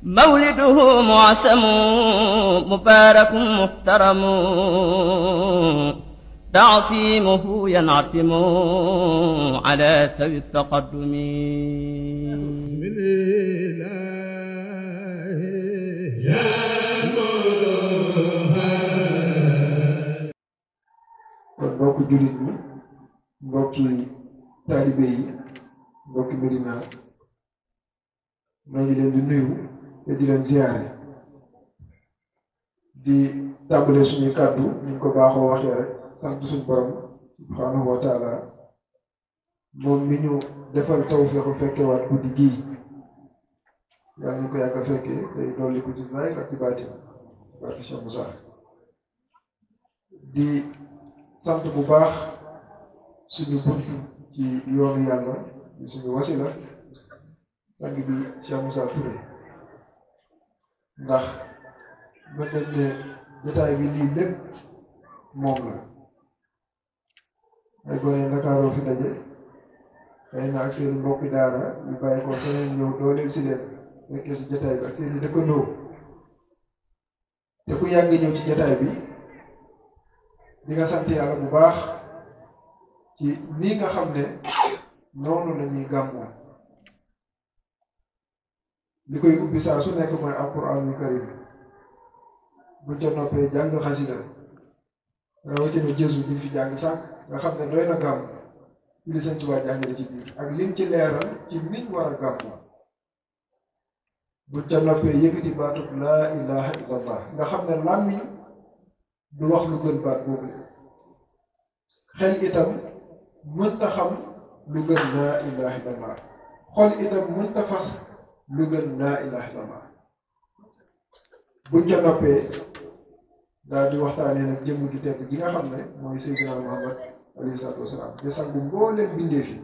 مولده معسم مبارك محترم تعصيمه ينعتم على ذوي التقدم بسم الله يا mbokki jullit ñi mbokki taalibe yi mbokki Medina maa ngi leen di nuyu te di leen ziyaare di tàmbale suñuy kàddu ñu ko baaxoo waxee rek sant suñu borom subhaanahu wa taala moom mi ñu defal tawfeexu fekkewaat guddi gii yàlla ñu ko yàgg a fekkee day dolli ko ci zaahir ak ci baatin barke Cheikh Moussa di sant bu baax suñu bunt ci yoonu yàlla di suñu wasila sang bi Cheikh Moussa Touré ndax mën nañ ne jotaay bi lii lépp moom la ay gone Ndakaaroo fi daje xëy na ak seen mbokki daara ñu bàyyi ko feneen ñëw dooleel si leen fekkee si jotaay bi ak seen i dëkkandoo te ku yàgg ñëw ci jotaay bi di nga sant yàlla bu baax ci nii nga xam ne noonu la ñuy gàmmoo li koy ubbi saa su nekk mooy alquraanul karim buñ ca noppee jàng xasida rawatina jësu bi fi jàng sànq nga xam ne doy na gàmm ci li Sëñ Tuubaa jàngale ci biir ak lim ci leeral ci niñ war a gàmmoo buñ ca noppee yëkkati baatub laa ilaha illallah nga xam ne làmmiñ du wax lu gën baat boobu xel itam mënta xam lu gën laa ilaha illallah xol itam mënta fas lu gën laa ilaha illallah buñ ca noppee daal di waxtaanee nag jëmm ju tedd ji nga xam ne mooy Seydina Muhammad alayhi salaatu wasalaam di sangu mbooleem bindee fi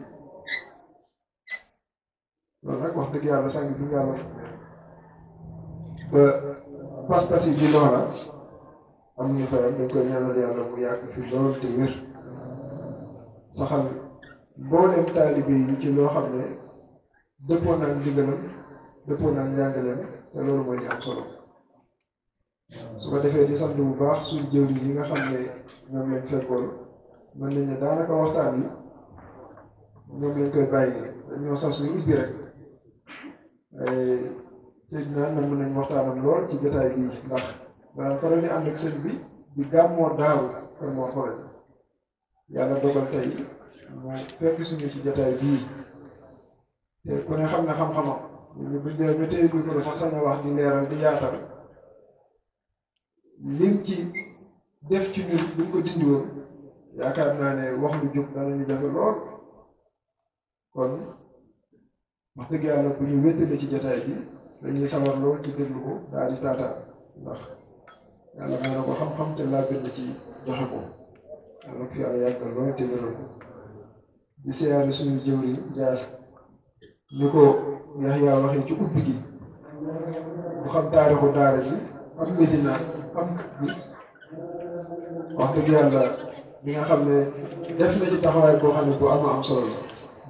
loolu nag wax dëgg yàlla sang bi yàlla ba pas-pas yi di loola am ñu fayam dañ koy ñaanal yàlla mu yàgg fi lool te wér saxal mbooleem taalibe yi ci loo xam ne dëppoo naag ndigalam dëppoo naag njàngaleem te loolu mooy li am solo su ko defee di sant bu baax suñu jëwriñ yi nga xam ne ñoom lañ fekkoon mën nañ ne daanaka waxtaan wi ñoom lañ koy bàyyi dañoo sas ñu ubbi rek waaye sëñ naan na mën nañ waxtaanam lool ci jotaay bii ndax daan faral di ànd ak sëñ bi di gàmmoo daaru kon moo foraj yàlla dogal tey mu fekk suñu ci jotaay bii te ku ne xam ne xam-xamam ñu buñ dee ba tey bi ko sax sañ a wax di leeral di yaatal lim ci def ci ñun buñ ko dindi woon yaakaar naa ne wax lu jub danañu jafe lool kon wax dëgg yàlla bu ñu wéttale ci jotaay bi dañuy sawar lool ci déglu ko daal di taataan ndax yàlla may na ko xam-xam te laa bind ci joxe ko yàlla ko fi yàlla yàggal lool te wéral ko di siyaare suñu jëwri jaas ñu ko Yaxya waxee ci ubbi gi bu xam taarixu daara ji am Medina am bi wax dëgg yàlla bi nga xam ne def na ci taxawaay boo xam ne bu am solo la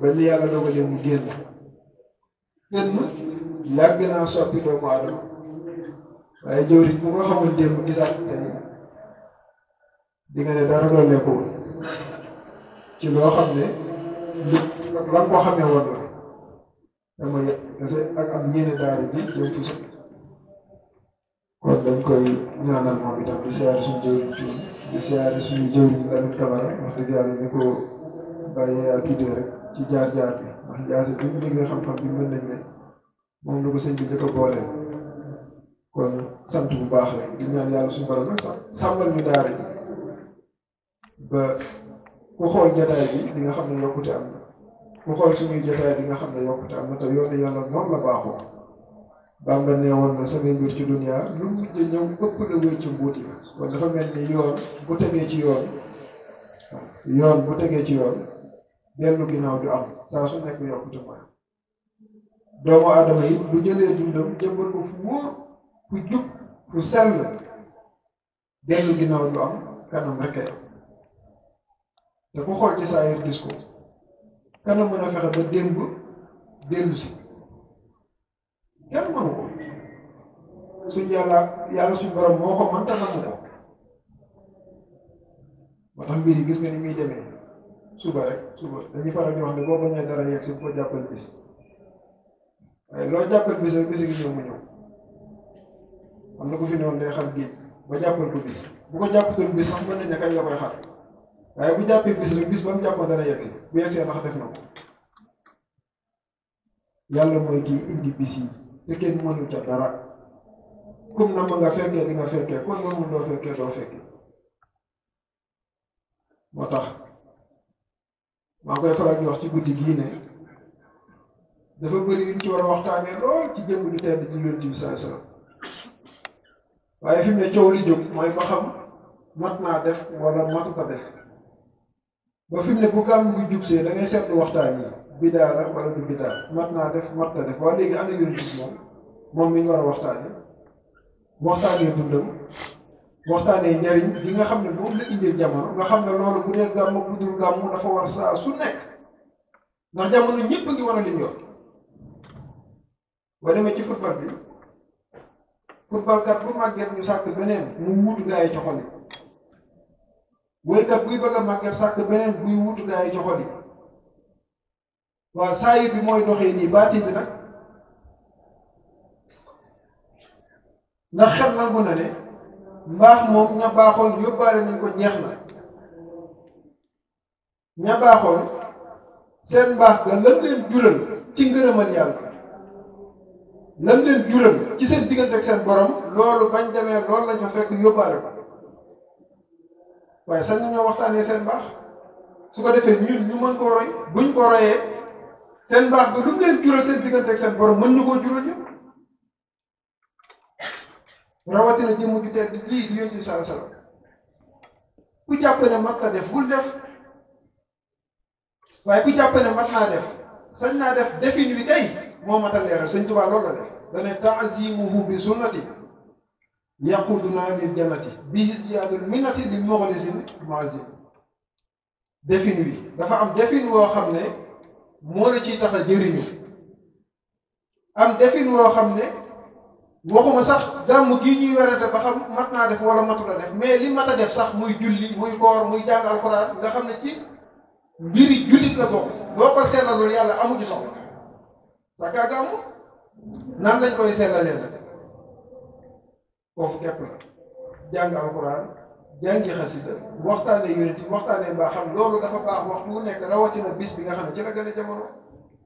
ba ni yàlla dogalee mu génn yàgg naa soppi doomu aadama waaye jëwriñ bu nga xamul démb gisaat tey di nga ne dara dooleeku ci loo xam ne li lan ko xamee woon la dama kese ak am yéene daara ji jëm fu sot kon dañ koy ñaanal moom itam di siyaare suñu jëwriñ ci di siyaare suñu jëwriñ Lamine Camara wax dëgg yàlla ni ko bàyyee yaa tuddee rek ci jaar-jaar bi ndax jaase bi mu liggéey xam-xam bi mën nañ ne moom la ko sëñ bi njëkk a booleel kon sant bu baax rek di ñaan yàlla suñu borom nag sàmmal ñu daara ji ba ku xool jotaay bi di nga xam ne yokkute am na ku xool suñuy jotaay di nga xam ne yokkute am na te yoonu yàlla noonu la baaxoo Bamba nee woon na samay mbir ci dunya lu mu di ñëw ëpp la wéy ci mbuuti kon dafa mel ni yoon bu tegee ci yoon bu tegee ci yoon dellu ginnaaw du am saa su nekk yokkute mooy doomu aadama yi bu jëlee dundam jëmbal ko fu wóor fu jub fu sell dellu ginnaaw du am kanam rek te ku xool ci saa yor gis ko kana mën a fexe ba démb dellu si kenn mënu ko suñ yàlla suñ borom moo ko mënta namm ko moo tax mbir yi gis nga ni muy demee suba dañuy faral di wax ne boo bañee dara yegg si bu ko jàppal bis waaye loo jàppal bis rek bis gi ñëw mu ñëw am na ku fi ne woon day xam géej ba jàppal ko bis bu ko jàppatul bis sax mën nañ ne kañ la koy xaar waaye bu jàppee bis rek bis ba mu jàppoon dana yegg si bu yegg see ndax def na ko yàlla mooy kii indi bis yi te kenn mënut a dara kum na ma nga fekkee di nga fekkee kon nga mun doo fekkee doo fekkee moo tax maa ngi koy faral di wax ci guddi gii ne dafa bëri yuñ ci war a waxtaanee lool ci jëmm ju tedd ci Yonent bi sallallahu alayhi wasallam waaye fi mu ne coow li jóg mooy ba xam mat naa def wala matut a def ba fi mu ne bu gàmm gi jub see da ngay seetlu waxtaan yi bidaa la wala du bidaa mat naa def mat na def waaye léegi ana Yonent bi moom mi ñu war a waxtaanee dundam waxtaanee njariñ li nga xam ne moom la indil jamono nga xam ne loolu bu dee gàmm bu dul gàmm dafa war saa su nekk ndax jamono ñëpp a ngi war a lim yor ba demee ci football bi football kat bu màgget ñu sàkk beneen mu wuutu gaa yi ci xol yi woykat buy bëgg a màgget sàkk beneen buy wuutu gaa yi ci xol yi waaw saayir bi mooy doxee nii baatin bi nag ndax xel nangu na ne mbaax moom ña baaxoon yóbbaale nañ ko jeex na ña baaxoon seen mbaax ga lam leen jural ci ngërëmal yàlla lam leen jural ci seen diggante ak seen borom loolu bañ demee loolu lañ fa fekk yóbbaale ko waaye sañ nañoo waxtaanee seen mbaax su ko defee ñun ñu mën koo roy buñ ko royee seen mbaax ga lu mu leen jural seen diggante ak seen borom mën ñu koo jural ñu rawatina jëmm ju tedd lii di Yonent bi sallallahu alayhi wasallam ku jàpp ne mat na def bul def waaye ku jàpp ne mat naa def sañ naa def defin wi kay moo matal leeral Sëñ Tuubaa loolu la def dane ta'zimuhu bi sunnati yaquduna lil jannati bi isdiyaadul minnati li muxlisin mu'azzim defin wi dafa am defin woo xam ne moo la ciy tax a jëriñu am defin woo xam ne waxuma sax gàmm gii ñuy werante ba xam mat naa def wala matula def mais li mat a def sax muy julli muy koor muy jàng alxuraan nga xam ne ci mbiri jullit la bokk boo ko sellalul yàlla amu ci soxla sa kaa gàmm nan lañ koy sellalee nag foofu képp la jàng alxuraan jàngi xasida waxtaanee yonent waxtaanee mbaa xam loolu dafa baax waxtu wu nekk rawatina bis bi nga xam ne ci la gën a jamono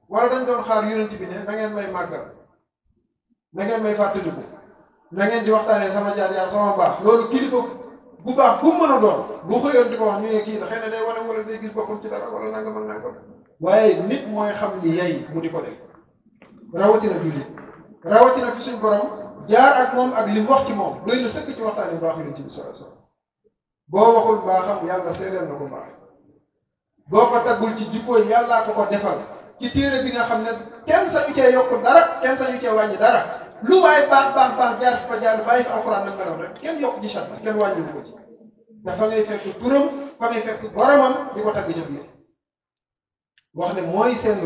wala dañ doon xaar yonent bi ne na ngeen may màggal na ngeen may fàttaliku na ngeen di waxtaanee sama jaar-jaar sama baax loolu kilifa bu baax bu mën a doon bu xëyoon di ko wax ñu ne kii da xëy na day wane wala day gis boppam ci dara wala nangam ak nangam waaye nit mooy xam li yey mu di ko def rawatina jullit rawatina fi suñ borom jaar ak moom ak li mu wax ci moom doy na sëkk ci waxtaanee baax Yonent bi sallallahu alayhi wasallam boo waxul baaxam yàlla seedeel na ko baax boo ko taggul ci jikko yàllaa ko ko defal ci téere bi nga xam ne kenn sañu cee yokk dara kenn sañu cee wàññi dara lu waaye baax jaar fi fa jaar bàyyi fi alxuraan nag meloon rek kenn yokk ci chat kenn wàññiwu ko ci dafa ngay fekk turam fa ngay fekk boromam di ko tagg jëf yi wax ne mooy seen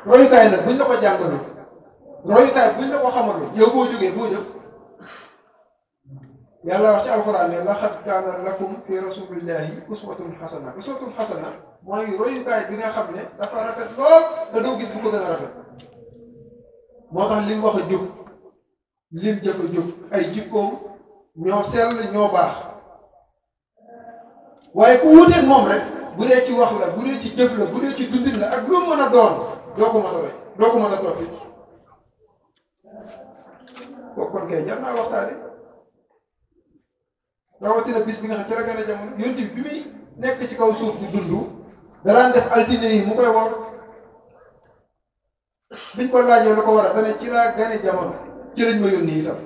royukaay nag buñ la ko jàngalu royukaay buñ la ko xamalu yow boo jógee foo jëm yàlla wax ci alxuraan ne laqad kaana lakum fi rasulillahi uswatun xasana mooy royukaay bi nga xam ne dafa rafet lool da doo gis bu ko gën a rafet moo tax lim wax a jóg lim jëf a jóg ay jikkoom ñoo sell ñoo baax waaye ku wuuteeg moom rek bu dee ci wax la bu dee ci jëf la bu dee ci dundin la ak lu mën a doon doo ko mën a roy doo ko mën a toppi kooku kon kay jar naa waxtaane rawatina bis bi nga xam ci la gën a jamono Yonent bi muy nekk ci kaw suuf di dund daraan def altine yi mu koy wor biñ ko laajee lu ko war a dane ci laa gane jamono ci lañ ma yónni itam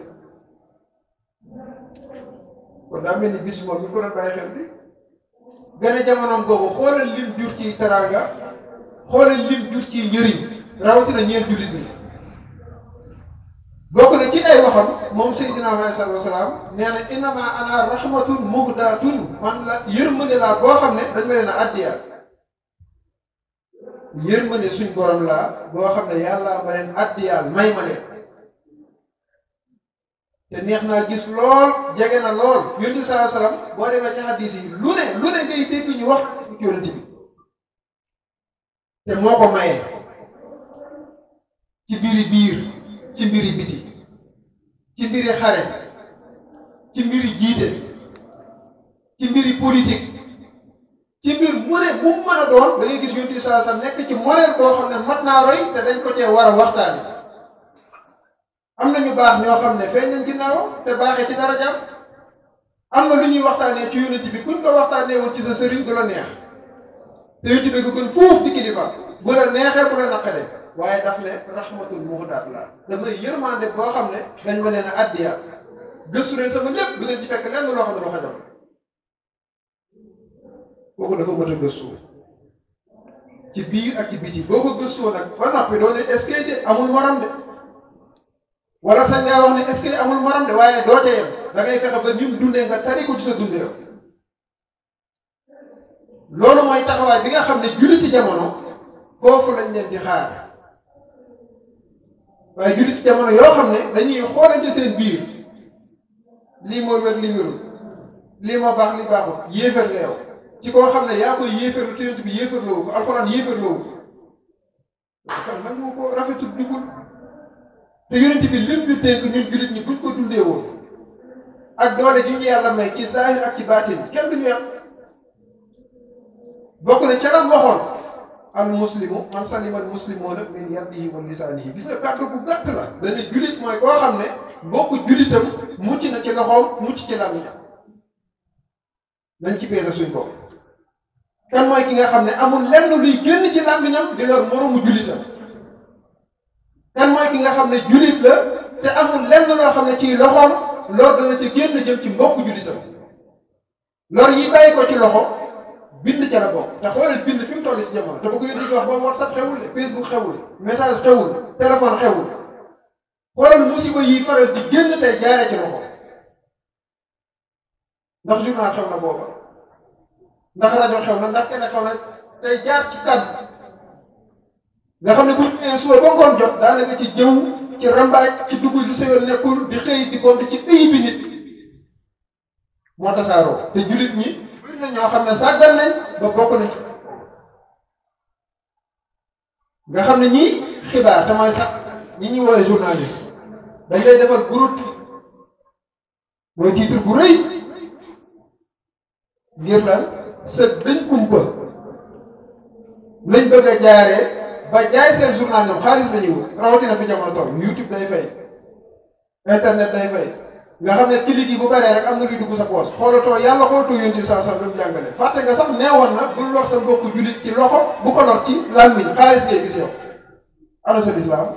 kon daa mel ni bis moom ñu ko doon bàyyi xel bi gane jamonoom boobu xoolal lim jur ci teraanga xoolal lim jur ci njëriñ rawatina ñeen jullit ñi bokk na ci ay waxam moom Seydina Muhammad sallallahu alayhi wasallam nee na innama ana rahmatun muhdatun man la yërmande laa boo xam ne dañ ma leen a addiya yërmande suñ borom laa boo xam ne yàlla ma leen addiyaal may ma leen te neex naa gis lool jege na lool yonent bi sallallahu alayhi wasallam boo demee ci hadiis yi lu ne ngay dégg ñu wax ci yonent bi te moo ko maye ci mbiri biir ci mbiri biti ci mbiri xare ci mbiri jiite ci mbiri politique ci mbir mu ne bu mu mën a doon da ngay gis yonent bi sallallahu alayhi wasallam nekk ci modèle boo xam ne mat naa roy te dañ ko cee war a waxtaani am na ñu baax ñoo xam ne feeñ nañ ginnaaw te baaxee ci darajaam am na lu ñuy waxtaanee ci yonent bi kuñ ko waxtaanee woon ci sa sëriñ du la neex te yonent bi ko gën foofu di kilifa bu la neexee bu la naqaree waaye daf ne rahmatul muhdaat la damay yërmande boo xam ne dañ ma leen a addiya gëstu leen sama lépp du ngeen ci fekk lenn loo xam ne du xajam kooku dafa mën a gëstu ci biir ak ci biti boo ko gëstoo nag ba noppi doo ne est-ce que de amul morom de wala sañ ngaa wax ne est-ce que amul morom de waaye doo ca yem da ngay fexe ba ni mu dundee nga tari ko ci sa dundee yow loolu mooy taxawaay bi nga xam ne julliti jamono foofu lañ leen di xaar waaye julliti jamono yoo xam ne dañuy xoolante seen biir lii moo wér lii wérul lii moo baax lii baaxul yéefar nga yow ci koo xam ne yaa koy yéefarlu te yonent bi yéefarloo ko alxuraan yéefarloo ko kon nag moo ko rafetul dugul te yonent bi lim ñu dénk ñun jullit ñi buñ ko dundee woon ak doole ji ñu yàlla may ci zahir ak ci baatin kenn duñu yàq bokk na ca lam waxoon al muslimu man salima al muslimuuna min yadihi wa lisaanihi gis nga kàddu bu gàtt la dana jullit mooy koo xam ne bokk jullitam mucc na ci loxoom mucc ci làmmiñam nañ ci peese suñ bopp kan mooy ki nga xam ne amul lenn luy génn ci làmmiñam di lor moroomu jullitam kan mooy ki nga xam ne jullit la te amul lenn loo xam ne ci loxoom lor dana ci génn jëm ci mbokk jullitam lor yi bàyyi ko ci loxo bind ca la bokk te xoolal bind fi mu toll ci jamono te bu ko yéen di wax ba WhatsApp xewul de Facebook xewul message xewul téléphone xewul xoolal musiba yi faral di génn tey jaaree ci loxo ndax journal xew na booba ndax rajo xew na ndax télé xew na tey jaar ci kàddu nga xam ne bu ñu nee suba ba ngoon jot daanaka ci jëw ci rambaaj ci dugg lu sa yoon nekkul di xëy di gont ci pays bi nit moo tasaaroo te jullit ñi bëri na ñoo xam ne sàggal nañ ba bokk nañ ci nga xam ne ñii xibaar te mooy sax ñi ñuy woowee journaliste dañ lay defal groupe mooy titre bu rëy ngir lan sëg dañ kumpa lañ bëgg a jaaree ba jaay seen journal ñoom xaalis lañuy wut rawatina fi jamono toll YouTube day fay internet day fay nga xam ne clic yi bu baree rek am na luy dugg sa poos xoolatoo yàlla xoolatoo yonent bi saa sax lu mu jàngale fàtte nga sax neewoon na bul lor sa mbokku jullit ci loxo bu ko lor ci làmmiñ xaalis ngay gis yow ana sa lislaam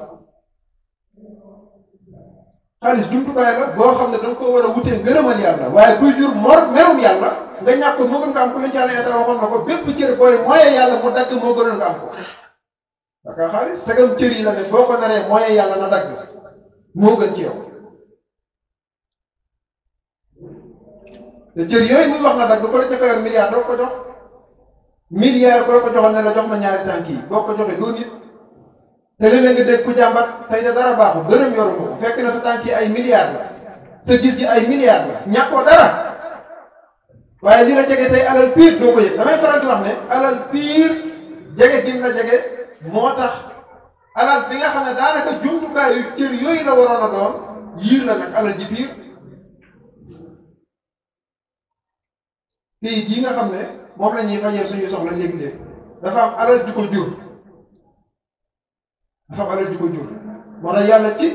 xaalis jumtukaay la boo xam ne da nga ko war a wutee ngërëmal yàlla waaye buy jur merum yàlla nga ñàkk ko moo gën nga am ko yonent yàlla Iisaa waxoon na ko bépp cër booy mooyee yàlla mu dagg moo gënoon nga am ko daka xaalis segam cër yi la ne boo ko naree mooyee yàlla na dagg moo gën ci yow te cër yooyu muy wax na dagg ko la ca fayoon milliard doo ko jox milliard boo ko joxoon ne la jox ma ñaari tànk yi boo ko joxee doo nit te léeg-léeg nga dégg ku jàmbat tey de dara baaxul dërëm yoru ko fekk na sa tànk yi ay milliards la sa gis gi ay milliards la ñàkkoo dara waaye li la jege tey alal piir doo ko yëg damay faral di wax ne alal piir jege gim la jege moo tax alal bi nga xam ne daanaka jumtukaayu cër yooyu la waroon a doon yiir la nag alal ji piir kii yi nga xam ne moom la ñuy fajee suñuy soxla léegi-léegi dafa am alal ju ko jur dafa am alal ju ko jur moo tax yàlla ci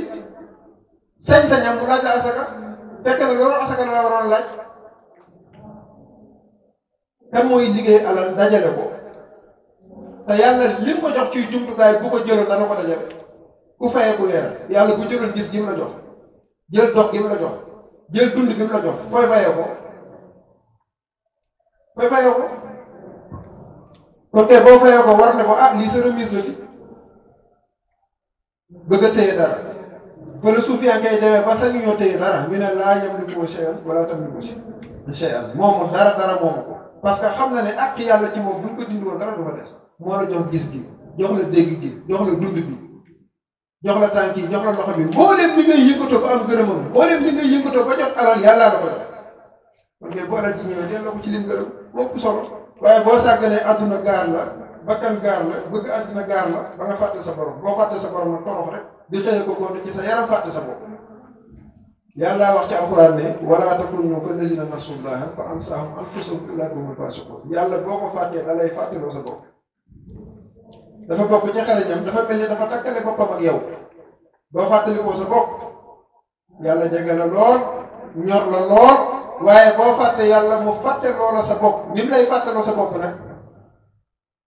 sañ-sañam mu laaj la asaka fekk na loolu asaka la waroon a laaj kan mooy liggéey alal dajale ko te yàlla lim ko jox ci jumtukaay bu ko jëloon dana ko dajale ku fayee ku weer yàlla bu jëloon gis gi mu la jox jël dox gi mu la jox jël dund gi mu la jox fooy fayee ko fooy fayee ko kon tey boo fayee ko war ne ko ah lii sa remise la di bëgg a téye dara fa la suuf yaa ngay demee ba sañu ñoo téye dara ñu ne laa yamliku shay'an wala tamliku shay'an moomu dara moomu ko parce que xam na ne ak yàlla ci moom buñ ko dindi woon dara du fa des moo la jox gis gi jox la dégg gi jox la dund bi jox la tànk yi jox la loxo bi mboolem li ngay yëngatoo ba am gërëmam mboolem li ngay yëngatoo ba jot alal yàllaa la ko jox kon kay bu alal ji ñëwee delloo ko ci lim gërëm moo solo waaye boo sàgganee àdduna gaar la bakkan gaar la bëgg àdduna gaar la ba nga fàtte sa borom boo fàtte sa borom nag torox rek di xëye ko góor ci sa yaram fàtte sa bopp yàlla wax ci alxuraan ne wala takunu kallazina nasullaha fa ansahum anfusahum ulaa'ika humul faasiquun yàlla boo ko fàttee da lay fàtteloo sa bopp dafa bokk ci xarañam dafa mel ni dafa takkale boppam ak yow boo fàttalikoo sa bopp yàlla jege la lool ñor la lool waaye boo fàtte yàlla mu fàtte loola sa bopp ni mu lay fàtteloo sa bopp nag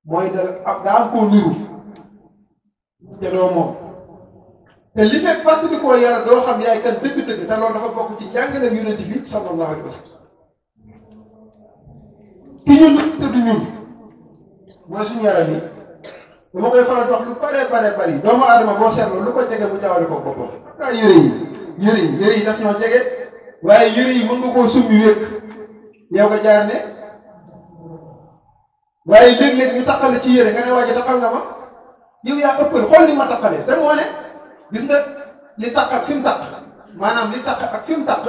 mooy daa am koo niru te doo moom te li fekk fàttalikoo yàlla doo xam yaay kan dëgg-dëgg te loolu dafa bokk ci jàngaleem yonent bi sallallahu alayhi wa sallam ki ñun te du ñun mooy suñu yaram yi dama koy faral di wax lu bare bari doomu aadama boo seetloo lu ko jege mu jaawale ko boppam daa yëre yi daf ñoo jege waaye yëre yi mën nga koo summi wékk yow nga jaar ne waaye léeg-léeg ñu taqale ci yëre nga ne waaye taqal nga ma yow yaa ëppal xool ni ma taqale te moo ne gis nga li taq ak fi mu taq maanaam li taq ak fi mu taq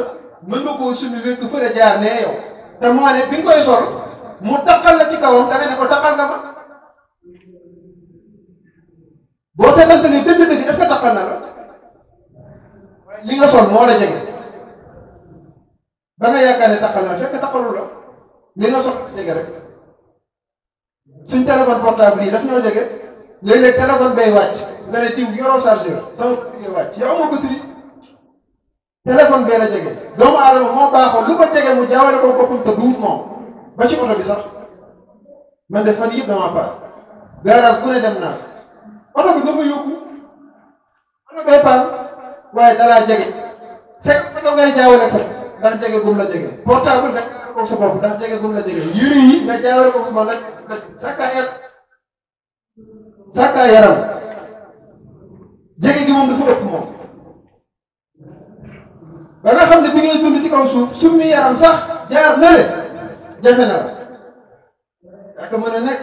mën nga koo summi wékk fële jaar ne yow te moo ne bi nga koy sol mu taqal la ci kawam da nga ne ko taqal nga ma boo seetante ni dëgg-dëgg est-ce que taqal na la li nga sol moo la jege ba nga yaakaar ne taqal na fekk taqalu la li nga sol la jege rek suñ téléphone portable yi daf ñoo jege léeg-léeg téléphone bay wàcc nga ne diw yoroo chargeur sama batterie wàcc yow amoo batterie téléphone bee la jege doomu aadama moo baaxoo lu ko jege mu jaawale ko boppam te duut moom ba ci oto bi sax man de fan yëpp damaa paar garage bu ne dem naa oto bi dafa yóbbu oto bee paar waaye dalaa jege c'est que ngay jaawale sa ndax jege gum la jege portable nga jaawale ko sa bopp ndax jege gum la jege yëre yi nga jaawale ko sa bopp ndax sàkkaa yaram jege gi moom dafa ëpp moom ba nga xam ne bi ngay dund ci kaw suuf summi yaram sax jaar na le jafe na la ak mën a nekk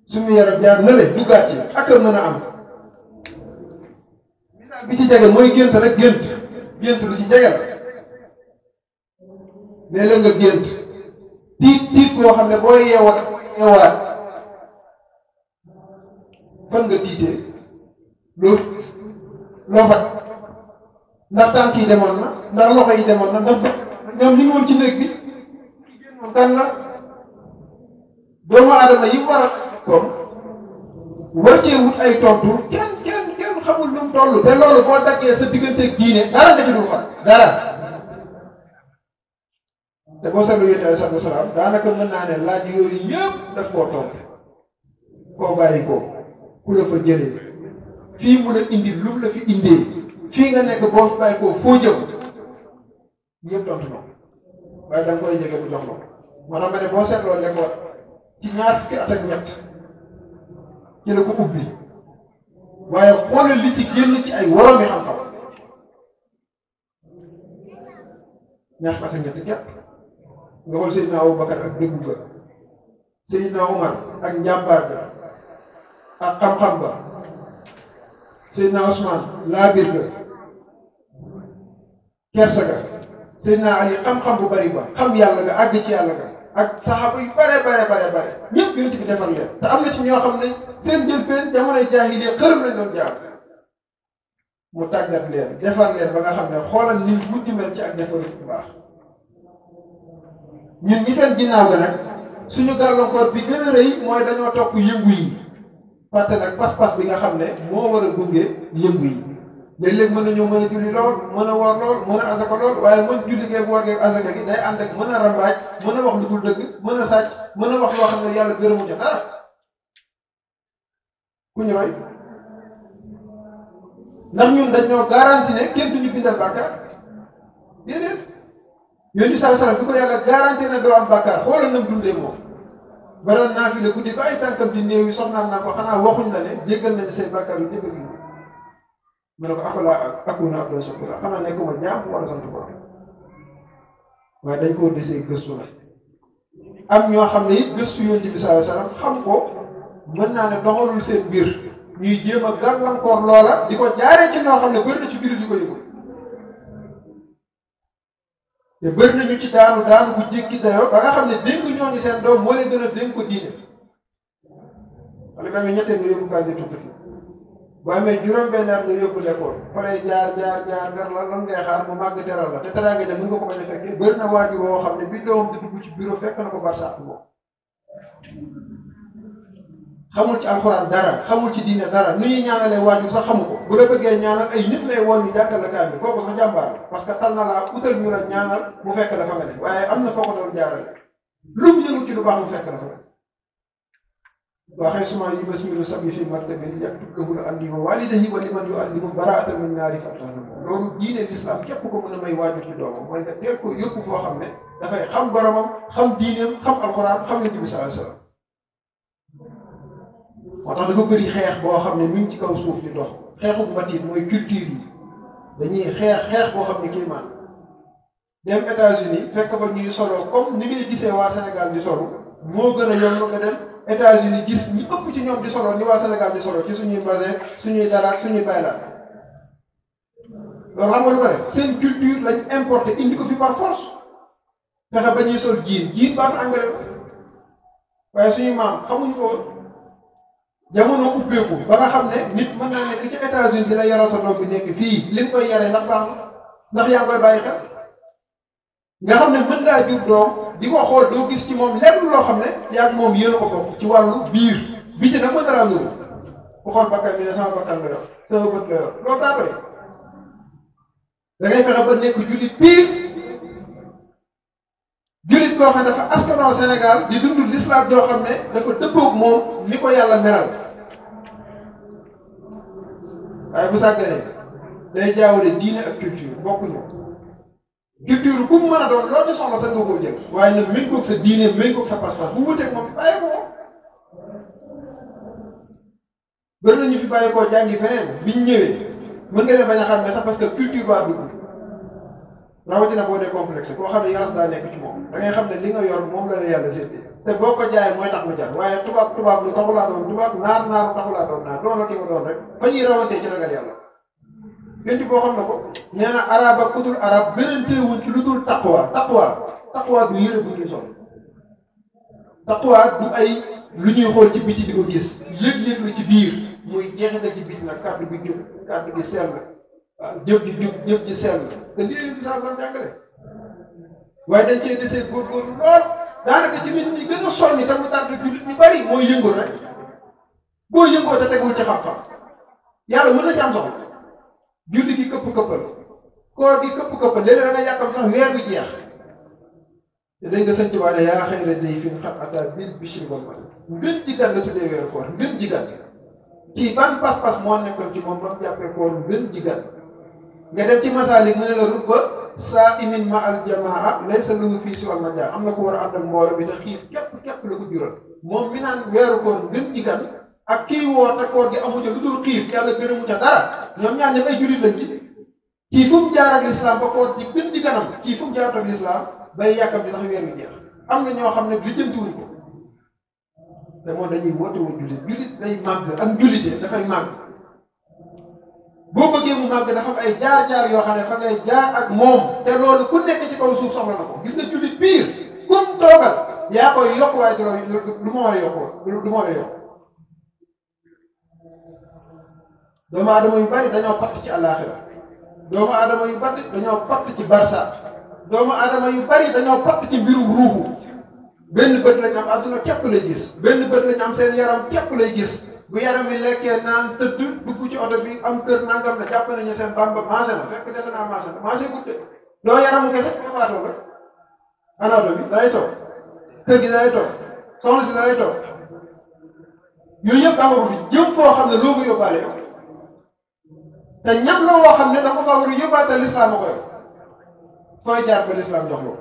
summi yaram jaar na le duggaat ci ak mën a am bi ci jege mooy gént rek gént lu ci jege la léeg-léeg nga gént tiit koo xam ne boo yeewaat fan nga tiitee loo fat ndax tànk yi demoon na ndax loxo yi demoon na ndax ñoom ñu ngi woon ci néeg bi moom kan la doomu aadama yi war a comme war cee wut ay tontu kenn xamul lu mu toll te loolu boo daggee sa digganteeg diine dara nga ci dul xam dara te boo seetlu yonent alayhi salaatu wa salaam daanaka mën naa ne laaj yooyu yëpp daf koo tontu foo bàyyi ko ku la fa jëlee fii mu la indi lu mu la fi indee fii nga nekk boo fi bàyyi ko foo jëm yëpp tontu na waaye da nga koy jege bu jox la moo tax ma ne boo seetloo lekkoon ci ñaar fukki at ak ñett ci la ko ubbi waaye xoolal li ci génn ci ay waroom yi xam-xam ñaar fukki at ak ñett képp nga xool Seydina Abubakar ak dëggu ga Seydina Omar ak njàmbaar ga ak xam-xam ba Seydina Ousmane laabir ga kersa ga Seydina Ali xam-xam bu bari ba xam yàlla ga àgg ci yàlla ga ak saxaaba yu bare ñëpp yonent bi defar leen te am na ci ñoo xam ne seen njëlbeen jamonoy jaahiliya xërëm lañ doon jaar mu tàggat leen defar leen ba nga xam ne xoolal ni mujj mel ci ak defaru bu baax ñun ñi feen ginnaaw ga nag suñu gàllankoor bi gën a rëy mooy dañoo topp yëngu yi fàtte nag pas-pas bi nga xam ne moo war a gunge yëngu yi léeg-léeg mën nañoo mën a julli lool mën a woor lool mën a asaka lool waaye mën julli geeg woor geeg asaka gi day ànd ak mën a rambaaj mën a wax lu dul dëgg mën a sàcc mën a wax loo xam ne yàlla gërëmu ca dara ku ñu roy ndax ñun dañoo garanti ne kenn duñu bindal bàkkaar déedéet yonent bi sallallahu alayhi wasallam bi ko yàlla garanti ne doo am bàkkaar xoolal nam dundee moom baral naa fi la guddi ba ay tànkam di néew yi soxnaam naa ko xanaa waxuñ la ne jéggal nañu say bàkkaar yu jéggal yi mu ne ko afala akuna abdan shakura xanaa nekkuma jaam wala sant borom waaye dañ koo desee gëstu la am ñoo xam ne it gëstu yonent bi sallallahu alayhi wasallam xam ko mën naa ne doxalul seen mbir ñuy jéem a gàllankoor loola di ko jaaree ci ñoo xam ne bëri na ci biir di ko yëgul te bëri nañu ci daanu bu jékki dayoo ba nga xam ne dénk ñooñu seen doom moo leen gën a dénk ko diine wala ba amee ñetteel nga yóbbu case tukkati bu amee juróom-benn at nga yóbbu l'école pare jaar gar lan ngay xaar mu màgg teral la te teraanga ja mën nga ko bañ a fekkee bëri na waajur woo xam ne bi doom di dugg ci bureau fekk na ko barsàq moom xamul ci alxuraan dara xamul ci diine dara nu ñuy ñaanalee waajur sax xamu ko bu la bëggee ñaanal ay nit lay woo ñu jàngal la kaamil kooku sax jàmbaar la parce que tal na laa utal ñu la ñaanal mu fekk la fa nga ne waaye am na foo ko doon jaarale lu mu yëngu ci lu baax mu fekk la fa nga ne waxee suma yi basmilu sabi fi martabin yaktubu la andi wa walidahi wa liman yuallimu baraatan min naari fatana loolu diine l'islam képp ko mën a may waajur ci doomam mooy nga teel ko yóbbu foo xam ne dafay xam boromam xam diineem xam alxuraan xam nabi bi sallallahu alayhi wasallam moo tax dafa bëri xeex boo xam ne mi ngi ci kaw suuf di dox xeexu matiit mooy culture yi dañuy xeex boo xam ne kii maan dem États-Unis fekk fa ñuy solo comme ni ngay gisee waa Sénégal di solo moo gën a yomb nga dem États-Unis gis ñi ëpp ci ñoom di solo ni waa Sénégal di solo ci suñuy basin suñuy daraak suñuy baylaat loolu xam nga lu ko def seen culture lañ importé indi ko fi par force fexe ba ñuy sol jiin baatu anglais waaye suñu maam xamuñu ko jamono ubbeeku ba nga xam ne nit mën naa nekk ci États-Unis dina yaral sa doom bi nekk fii li nga koy yaree ndax baax na ndax yaa ngi koy bàyyi xel nga xam ne mën ngaa jur doom di ko xool doo gis ci moom lenn loo xam ne yaa ngi moom yéen a ko bokk ci wàllu biir bi ci nag mën na laa nuru ku xool bakkan bi ne sama bakkan la yor sama bët la yor loolu daa koy da ngay fexe ba nekk jullit biir jullit boo xam ne dafa askanoo Sénégal di dund l'islam joo xam ne dafa dëppoog moom ni ko yàlla melal waaye bu sàgganee day jaawale diine ak culture bokkuñu culture ku mu mën a doon loo ci soxla sa nga koo jël waaye nag méngoog sa diine méngoog sa pas-pas bu wuteeg moom bàyyi ko moom bëri nañu fi bàyyi koo jàngi feneen biñ ñëwee mën nga ne bañ a xam ne sax parce que culture baa dugg rawatina boo dee complexe koo xam ne yaras daa nekk ci moom da ngay xam ne li nga yor moom la la yàlla séddee te boo ko jaayee mooy tax mu jar waaye tubaab lu taxulaa doon tubaab naaru taxulaa doon naar doon la ki nga doon rek fa ñuy rawantee ci ragal yàlla gënti boo xam na ko nee na arab ak ku dul arab gënanteewuñ ci lu dul taqwa du yëre bu ñuy sol taqwa du ay lu ñuy xool ci biti di ko gis yëg-yëg la ci biir muy jeexital ci biti nag kàddu bi jub kàddu gi sell waaw jëf ji jub jëf ji sell te lii bi saa jàngale waaye dañ cee desee góorgóorlu lool daanaka ci nit ñi gën a soññi te mu tànn jullit ñu bari mooy yëngul rek boo yëngoo te tegul ci xam-xam yàlla mën na ci am soxla julli gi këpp-këppal koor gi këpp-këppal léeg-léeg da nga yàkkam sax weer bi jeex te dañ nga sant waane yaa xayra day fi xat ata bil bishri wal madad ngën ji gan la tuddee weeru koor ngën ji gan kii ban pas-pas moo nekkoon ci moom ba mu jàppee koor ngën ji gan nga dem ci masaalik mu ne la rubba saa imin ma al jamaa laysa lahu fii si wal majaa am na ko war a ànd ak mbooloo bi te xiif képp la ko jural moom mi naan weeru koor ngën ji gan ak kii woo te koor gi amu ca lu dul xiif yàlla gërëmu ca dara ñoom ñaar ñëpp ay jullit lañ ci kii fu mu jaar ak lislaam ba koor di gën di ganam kii fu mu jaar ak lislaam bay yàkkam bi sax weer wi jeex am na ñoo xam ne lijjantiwuñ ko te moom dañuy woote wu jullit day màgg ak njullite dafay màgg boo bëggee mu màgg dafa am ay jaar-jaar yoo xam ne fa ngay jaar ak moom te loolu ku nekk ci kaw suuf soxla na ko gis nga jullit biir comme toogal yaa koy yokk waaye du ma war a yokk du ma war a yokk doomu aadama yu bari dañoo patt ci àllaaxira doomu aadama yu bari dañoo patt ci barsa doomu aadama yu bari dañoo patt ci mbirum ruuxu benn bët lañ am àdduna képp lay gis benn bët lañ am seen yaram képp lay gis bu yaram bi lekkee naan tëdd dugg ci oto bi am kër nangam na jàpp nañu seen bamba maase na fekk dese naa maase gudde doo yaramu kese nga faa toog rek ana oto bi dalay toog kër gi dalay toog soxna si dalay toog yooyu yëpp dama ko fi jëm foo xam ne loo fa yóbbaale yow te ñam la woo xam ne da ko faa war a yóbbaate lislaam a ko yor fooy jaar ba lislaam jox la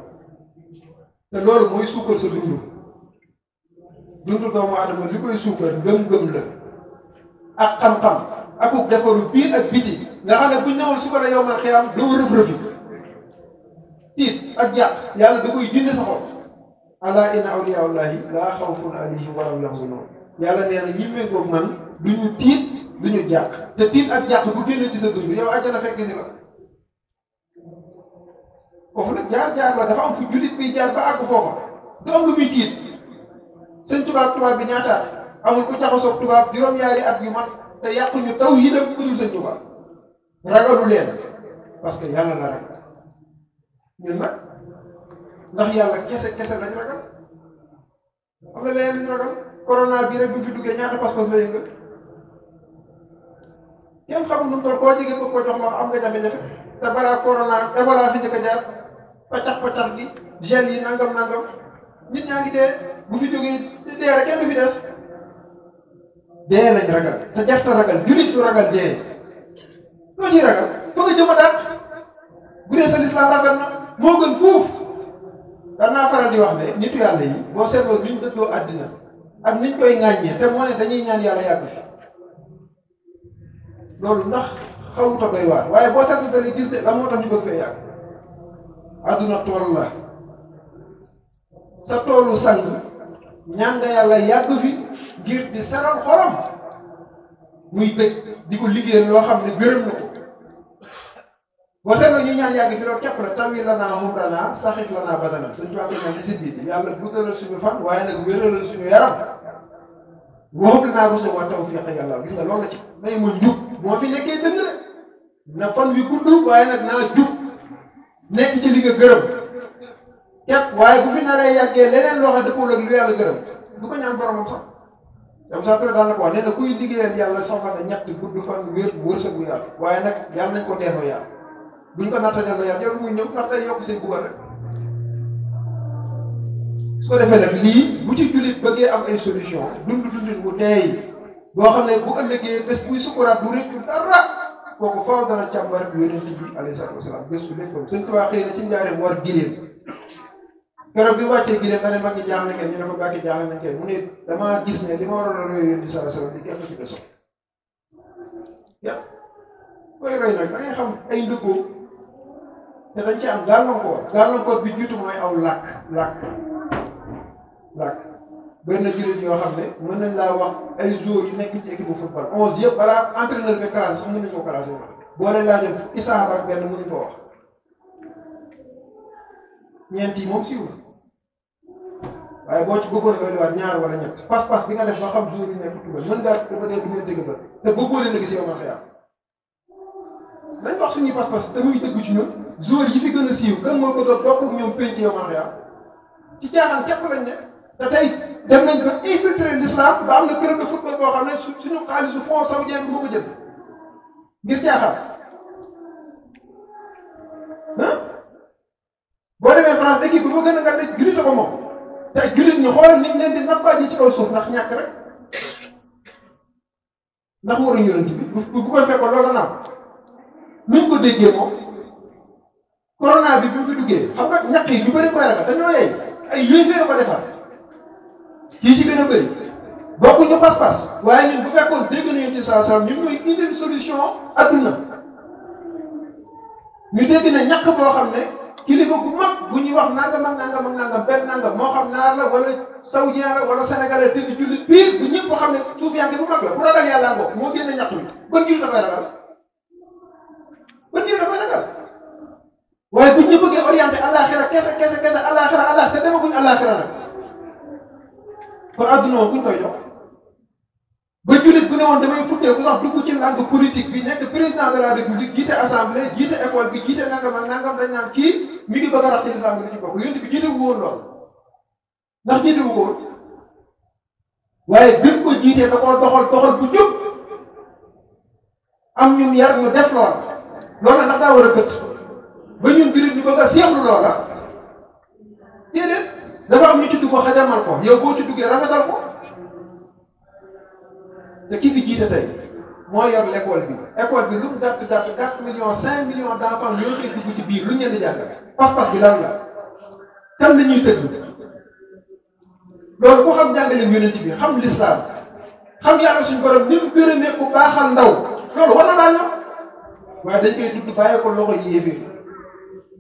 te loolu mooy suukar sa dundu doomu aadama li koy suukar ngëm-ngëm la ak xam-xam akuk defaru biir ak biti nga xam ne buñ ñëwoon suba la yow man xiyam doo rëf-rëfi tiit ak jàq yàlla da koy dindi sa xol ala inna awliyaullahi laa xawfun alayhim wa lahum yahzanun yàlla nee na ñi méngoog man duñu tiit lu ñu jàq te tiit ak jàq bu génne ci sa dund yow àjjana fekk si la foofu nag jaar-jaar la dafa am fu jullit bi jaar ba àgg foofa du am lu muy tiit sëñ tubaab bi ñaataat amul ku jaxasoog tubaab juróom-ñaari at yu mat te yàqu ñu taw yi dem ku dul sëñ tubaab ragalu leen parce que yàlla la ragal ñun nag ndax yàlla kese lañ ragal am na leneen lu ñu ragal corona bi rek bi fi duggee ñaata pas-pas la yëngal kenn xamul nu mu toll koo jege ko jox loxo am nga jafe-jafe te balaa corona Ebola fi njëkk a jaar paccax gi gel yi nangam nit ñaa ngi dee bu fi jógee dee rek kenn du fi des dee lañ ragal te jarta ragal jullit du ragal dee loo ciy ragal fa nga jëm a daal bu dee sa lislaam rafet na moo gën fuuf danaa faral di wax ne nitu yàlla yi boo seetloo niñ dëddoo àddina ak niñ koy ŋàññee te moo ne dañuy ñaan yàlla yàgg fi loolu ndax xawuta doy waar waaye boo seetlu dañuy gis de lan moo tax ñu bëgg fee yàgg àdduna tool la sa toolu sang ñaan nga yàlla yàgg fi ngir di seral xolam muy bëgg di ko liggéeyal loo xam ne gërëm na ko boo seetloo ñu ñaan yàgg fi loolu képp la tawi la naa moom danaa saxit la naa badana suñ ko ñaan di si biir yàlla guddalal suñu fan waaye nag wéralal suñu yaram woobu la naa rusa wa tawfiq yàlla gis nga loolu la ci may ma njub moo fi nekkee dëgg rek na fan wi gudd waaye nag naa jub nekk ci li nga gërëm képp waaye bu fi naree yàggee leneen loo xam dëppoo ak lu yàlla gërëm du ko ñaan boromam sax dam saa tere daan na ko wax nee na kuy liggéeyal yàlla soxla na ñett gudd fan wér wërsëg bu yàlla waaye nag yàlla nañ ko teexoo yàlla buñ ko natta delloo yàlla jarul muy ñëw ndax day yokk seen buggal rek su ko defee nag lii bu ci jullit bëggee am ay solution dundin bu teey boo xam ne bu ëllëgee bés buy sukuraat du réccu dara kooku faaw dana càmbar yonent bi alayhi salaatu wasalaam bés bu léppam sëñ Tuubaa xëy na ci njaareem war giléem keroog bi wàccee giléem dane mag ñi jaaxle kenn ñu ne ko bàkki jaaxle nañ kenn mu ne damaa gis ne li ma waroon a roy yonent bi sallallahu alayhi wasallam di képp ci beso yëpp koy roy nag da ngay xam ay ndëggoo te dañ ci am gàllankoor bi jiitu mooy aw làkk benn jullit yoo xam ne mën nañ laa wax ay joueurs yu nekk ci équipe bu football 11 yëpp balaa entraîneur bi classé sax mën nañu ko classé boo leen laajoon fukki saxaaba ak benn mënuñu ko wax ñeent yi moom siiw waaye boo ci bëggoon doy waat ñaar wala ñett pas-pas bi nga def ba xam jour yi nekk tugal mën ngaa dafa dee du ngeen dégg ba te bëggoo leen a gis yow man xëy nañ wax suñuy pas-pas te muy dëgg ci ñun joueurs yi fi gën a siiw kan moo bëgg a bokk ak ñoom penc yow man xëy ci caaxaan képp lañ ne te tey dem nañ ba infiltrer l'islam ba am na club de football boo xam ne suñu xaalisu fond saoudien bi moo ko jënd ngir caaxaan boo demee France équipe bi fa gën a nga ne jullit ko moom te jullit ñu xoolal niñ leen di nappaaji ci kaw suuf ndax ñàkk rek ndax waruñu yonent bi bu koy fekkoon loolu naaw nuñ ko déggee moom corona bi mu fi duggee xam nga ñàkk yi ñu bëri koy ragal dañoo yey ay yéefee ko defar kii ci gën a bëri bokkuñu pas-pas waaye ñun bu fekkoon dégg nañu Yonent bi sallallahu alayhi wasallam ñun ñooy indil solution adduna ñu dégg ne ñàkk boo xam ne kilifa bu mag bu ñuy wax nangam ak nangam ak nangam benn nangam moo xam naar la wala saoudien la wala sénégalais te di jullit biir bu ñëpp boo xam ne suufiyanke bu mag la bu ragal yàlla ngoo moo génne ñàkk bi ban jullit dafay ragal waaye bu ñu bëggee orienté àllaaxira kese àllaaxira te demaguñ àllaaxira nag kon adduna moom kuñ koy jox ba jullit bu ne woon damay futtee ku sax dugg ci langue politique bi nekk président de la république jiite assemblée jiite école bi jiite nangam ak nangam dañ naan kii mi ngi bëgg a rax ci lislaam bi ci bokk yonent bi jiite wu woon lool ndax jiite wu ko woon waaye bi mu ko jiitee da koo doxal bu jub am ñum yar ñu def loola ndax daa war a gët ba ñun jullit ñu bëgg a seexlu loola déedéet dafa am ñu ci dugg xajamal ko yow boo ci duggee rafetal ko te ki fi jiite tey moo yor l'école bi lu mu gàtt 4 millions 5 millions d'enfants ñoo koy dugg ci biir lu ñu leen di jàngal pas-pas bi lan la kan la ñuy tëgg loolu ku xam jàngaleem yonent bi xam l'islam xam yàlla suñu borom ni mu gërëmee ku baaxal ndaw loolu war na laa ñor waaye dañ koy dudd bàyyi ko loxo yi yéeféer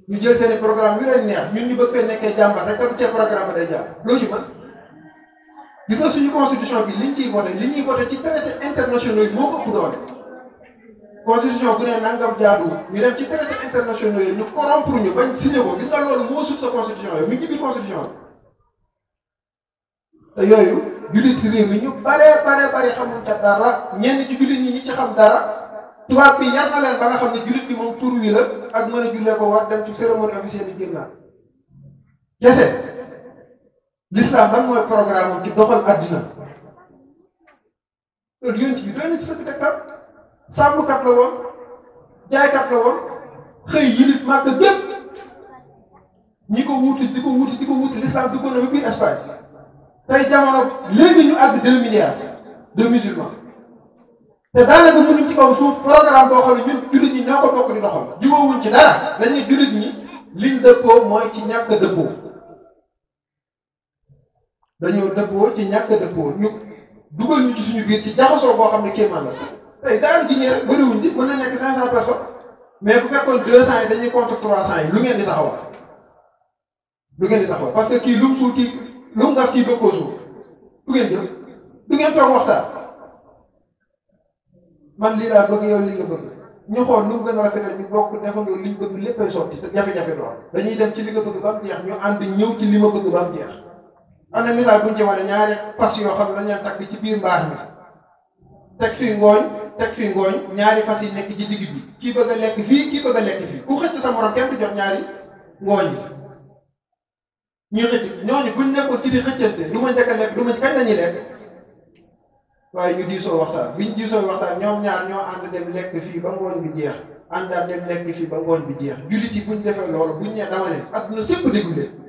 ñu jël seeni programme yu leen neex ñun ñu bëgg fee nekkee jàmbat rek te du tee programme ba day jàmm loo ci mën gis nga suñu constitution bi liñ ciy voté li ñuy voté ci traité internationaux yi moo ko ëpp doole constitution bu ne nangam jaadu ñu dem ci traité internationaux yi ñu corrompre ñu bañ signé ko gis nga loolu moo sut sa constitution yooyu mi ngi ci biir constitution te yooyu jullit ci réew mi ñu bare xamuñ ca dara ñenn ci jullit ñi ci xam dara tubaab bi yar na leen ba nga xam ne jullit bi moom tur wi la ak mën a jullee ko war dem ci cérémonie officielle yi génn naa kese l'islam lan mooy programme am ci doxal addina loolu yonent bi doy na ci sëkk tegtal sàmmkat la woon jaaykat la woon xëy yilif màgg gépp ñi ko wuuti di ko wuuti l'islam duggoon na ba biir Espagne tey jamono léegi ñu àgg 2 milliards de musulmans te daanaka mënuñ ci kaw suuf programme boo xam ne ñun jullit ñi ñoo ko bokk di doxal jubóowuñ ci dara dañ ne jullit ñi liñ dëppoo mooy ci ñàkk a dëppoo dañoo dëppoo ci ñàkk a dëppoo ñu dugal ñu ci suñu biir ci jaxasoo boo xam ne kéemaan la tey daan gi rek bëriwuñ di mën na nekk 500 personnes mais bu fekkoon 200 yi dañuy contre 300 yi lu ngeen di taxawal parce que kii lu mu suul kii lu mu gas kii bëgg koo suul du ngeen jëm du ngeen toog waxtaan man lii laa bëgg yow lii nga bëgg ñu xool nu mu gën a rafetal ñu bokk defandoo liñ bëgg léppay sotti te jafe-jafe doon dañuy dem ci li nga bëgg ba mu jeex ñu ànd ñëw ci li ma bëgg ba mu jeex am na misaal buñ ci wane ñaari fas yoo xam ne dañ leen takk ci biir mbaax mi teg fii ngooñ ñaari fas yi nekk ci digg bi kii bëgg a lekk fii kii bëgg a lekk fii ku xëcc sa morom kenn du jot ñaari ngooñ yi ñuy xëcc ñooñu buñ nekkoon ci di xëccante lu ma njëkk a lekk lu ma kañ lañuy lekk waaye ñu diisoo waxtaan biñ diisoo waxtaan ñoom ñaar ñoo ànd dem lekk fii ba ngooñ bi jeex àndaat dem lekk fii ba ngooñ bi jeex jullit yi buñ defee loolu buñ ne dama ne adduna sépp déglu leen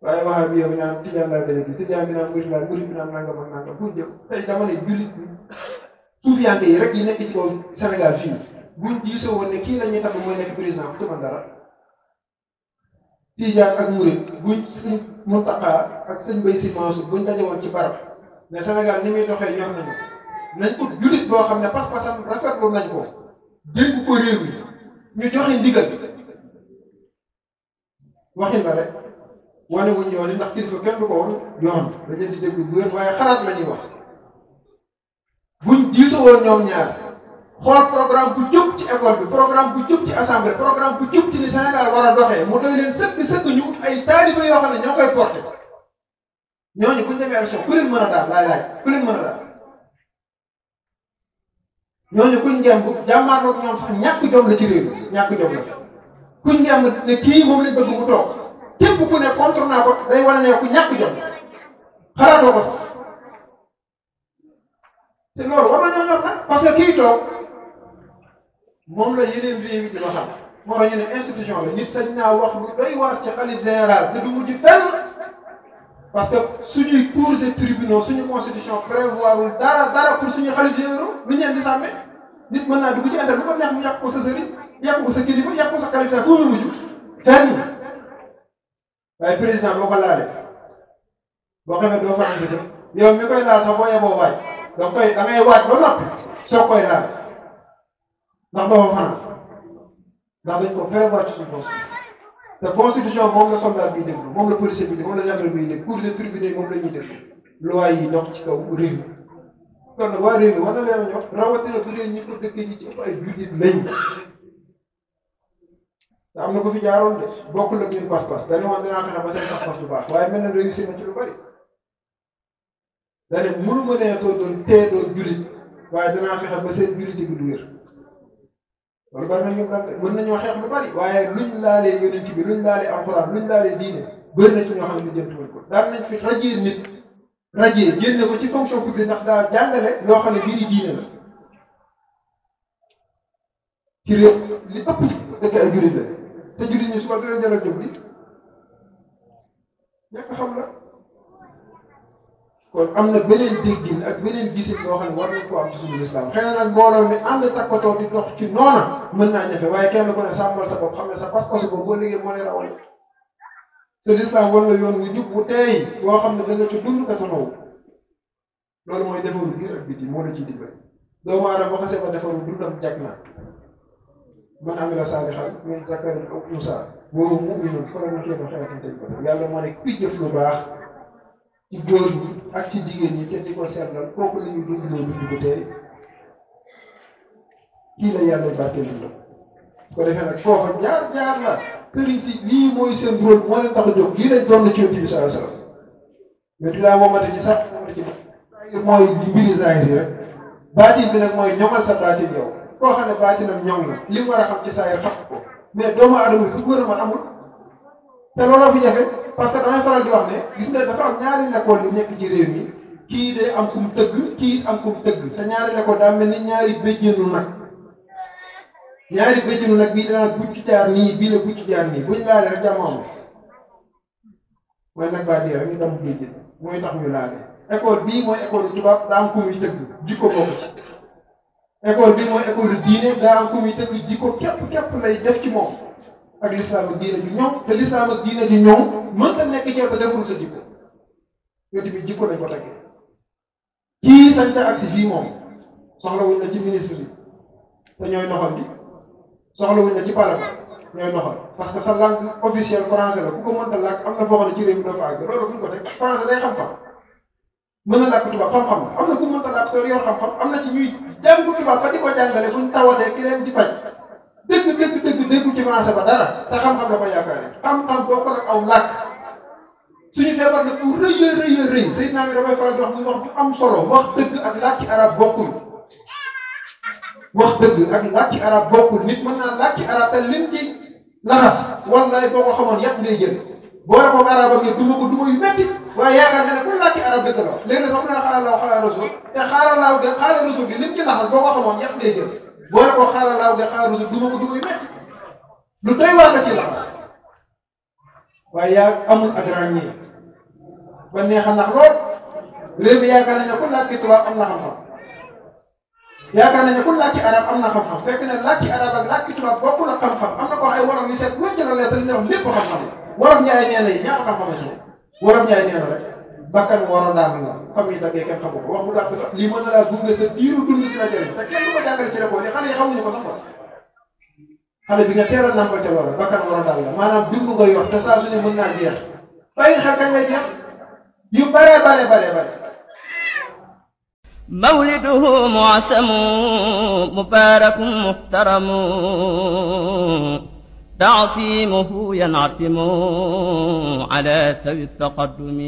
waaye waxaa bi yow mi naan tijaan laa gën a gis tijaan bi naan murid bi naan nangam ak nangam pour jëm tey dama ne jullit suufiyanke yi rek yi nekk ci kaw Sénégal fii buñ diisoo woon ne kii la ñuy tabb mooy nekk président bu ci mën dara tijaan ak murid buñ sëñ Muntaxa ak sëñ Bay Si Mansour buñ daje woon ci barab mais Sénégal ni muy doxee ñor nañ ko jullit boo xam ne pas-pasam rafetlu nañ ko dégg ko réew mi ñu joxe ndigal waxin la rek wane wuñ yoon yi ndax kilifa kenn du ko woon yoon dañ leen di déglu bu wér waaye xalaat la ñuy wax buñ diisoo woon ñoom ñaar xool programme bu jub ci école bi programme bu jub ci assemblée programme bu jub ci ni Sénégal war a doxee mu doy leen sëkk ñu ay taalibe yoo xam ne ñoo koy porté ñooñu buñ demee élection ku leen mën a daal laaj ku leen mën a daal ñooñu kuñ ngemb jàmmaarloog ñoom sax ñàkk jom la ci réew mi ñàkk jom la kuñ ngemb ne kii moom lañ bëgg mu toog képp ku ne contre naa ko day wane ne ku ñàkk jom xalaatoo ko sax te loolu war na ñoo ñor nag parce que kii toog moom la yeneen réew yi di waxal moo tax ñu ne institution la nit sañ naa wax lu doy war ci xalif général te du mujj fenn parce que suñuy cours et tribunaux suñu constitution prévoirul dara pour suñu xalif généraux lu ñeen di sàmme nit mën naa dugg ci internet bu ko neex mu yàq ko sa sëriñ yàq ko sa kilifa yàq ko sa qualité fu mu mujj fenn waaye président boo ko laalee boo xamee doo fanaan si kër yow mi koy laal sax boo yeboo waaj da ngay waaj ba noppi soo koy laal ndax doo fa fanaan ndax dañ ko prévoir ci suñu constitution te constitution moom la soldat biy déglu moom la policier bi moom la gendarme biy déglu cours et tribunaux moom la ñuy déglu loi yi dox ci kaw réew mi kon nag waa réew mi war na leen a ñor rawatina bu dee ñi ko dëkkee ñi ci ëpp ay jullit lañ te am na ko fi jaaroon de bokkul ak ñun pas-pas dañu woon dinaa fexe ba seen pas-pas bu baax waaye mel na réussir na ci lu bari dañu mënu ma nee doon jullit waaye danaa fexe ba seen julliti bi du wér loolu bari na ñu mën nañoo xeex lu bari waaye luñ laalee yonent bi luñ laalee alxuraan luñ laalee diine bëri na ci ñoo xam ne jëntuwul ko daan nañ fi rajee nit rajee génne ko ci fonction publique ndax daa jàngale loo xam ne mbiri diine la ci réew li ëpp dëkk ay jullit la te jullit ñi suba du leen jaral jóg bi ñàkk xam la kon am na beneen déggin ak beneen gisin boo xam ne war nañ ko am ci suñu lislaam xëy na nag mbooloo mi ànd takkatoo di dox ci noona mën naa jafe waaye kenn ku ne sàmmal sa bopp xam ne sa pas-pas boobu boo liggéey moo lay rawal sa lislaam war la yoon wu jub bu teey boo xam ne da nga ci dund te tonaw loolu mooy defaru biir ak biti moo la ciy dimbali doomu aadama boo xasee ba defaru dundam jag na man amila saalihan min zakarin aw unsaa wa huwa mu'minun falanuhyiyannahu hayaatan tayyibatan yàlla moo ne kuy jëf lu baax ci góor ñi ak ci jigéen ñi te di ko seetlal kooku la ñuy dund loo dund bu tey kii la yàlla barkeel la ko defee nag foofa jaar la sëriñ si lii mooy seen rôle moo leen tax a jóg lii lañ doon ci Yonent bi sallallahu alayhi wasallam mais laa moomate ci sax moomate ci mooy mbiri zahir yi rek baatin bi nag mooy ñoŋal sa baatin yow koo xam ne baatinam ñoŋ na li mu war a xam ci zahir xam ko mais doomu aadama bi ku gën a mën amul te looloo fi jafe parce que damay faral di wax ne gis nga dafa am ñaari lekkool yu nekk ci réew mi kii day am kum tëgg kii am kum tëgg te ñaari lekkool daa mel ni ñaari béjjéenu nag ñaari béjjéenu nag bii danaan bucc jaar nii bii la bucc jaar nii buñ laale rek jàmm amul mooy nag baa dee rek ñu dem béjjén mooy tax ñu laale école bii mooy école tubaab daa am ku muy tëgg jikko bokk ci école bii mooy école diine daa am ku muy tëgg jikko képp lay def ci moom ak lislaam ak diine ju ñoŋ te lislaam ak diine ju ñoŋ mënta nekk ci yow te deful sa jikko yooyu bi jikko lañ ko teggee kii sañta ak si fii moom soxlawuñ la ci ministre bi te ñooy doxal bi soxlawuñ la ci palais ba ñooy doxal parce que sa langue officielle français la ku ko mënta làkk am na foo xam ne ci réew mi doo fa àgg loolu fu ñu ko teg français day xam-xam mën na làkk tubaab xam-xam la am na ku mënta làkk te yor xam-xam am na ci ñuy jàng tubaab ba di ko jàngale buñ tawatee ki leen di faj dégg ci français ba dara te xam-xam la ko yaakaare xam-xam boo ko nag aw làkk suñu feebar nag bu rëy Seydina bi damay faral di wax muy wax bu am solo wax dëgg ak làkki arab bokkul wax dëgg ak làkki arab bokkul nit mën naa làkki arab te lim ci laxas wallaay boo ko xamoon yàpp ngay jël boole ko arabam yi duma ko duma yu metti waaye yaakaar nga ne ku làkki arab dëgg la léegi sax mu ne xaaral rasul te xaaral rasul gi lim ci laxas boo ko xamoon yàpp ngay jël boole ko xaaral rasul duma ko duma yu metti lu doy waar la ci laxas waaye yaa amul ak ràññee ba neex a ndax lool réew mi yaakaar nañ ne ku làkki tubaab am na xam-xam yaakaar nañ ne ku làkki arab am na xam-xam fekk ne làkki arab ak làkki tubaab bokkul ak xam-xam am na ko ay wolof yu set wëcc la lettre li wax lépp xam-xam la wolof njaay nee na yi ñaata xam-xam la ci wolof njaay nee na rek bakkan war a daan la xam yi daggee kenn xamu ko wax bu gàtt dafa lii mën na laa gunge sa diiru dund ci la jëriñ te kenn du ko jàngale ci l'école yi xale yi xamuñu ko sax quoi xale bi nga teel a nàmpal ca loola bakkan war a daan la maanaam dund nga yor te saa su ne mën naa jeex bàyyi xel kañ lay jeex yu bare مولده معسم مبارك محترم تعصيمه ينعتم على ذوي التقدم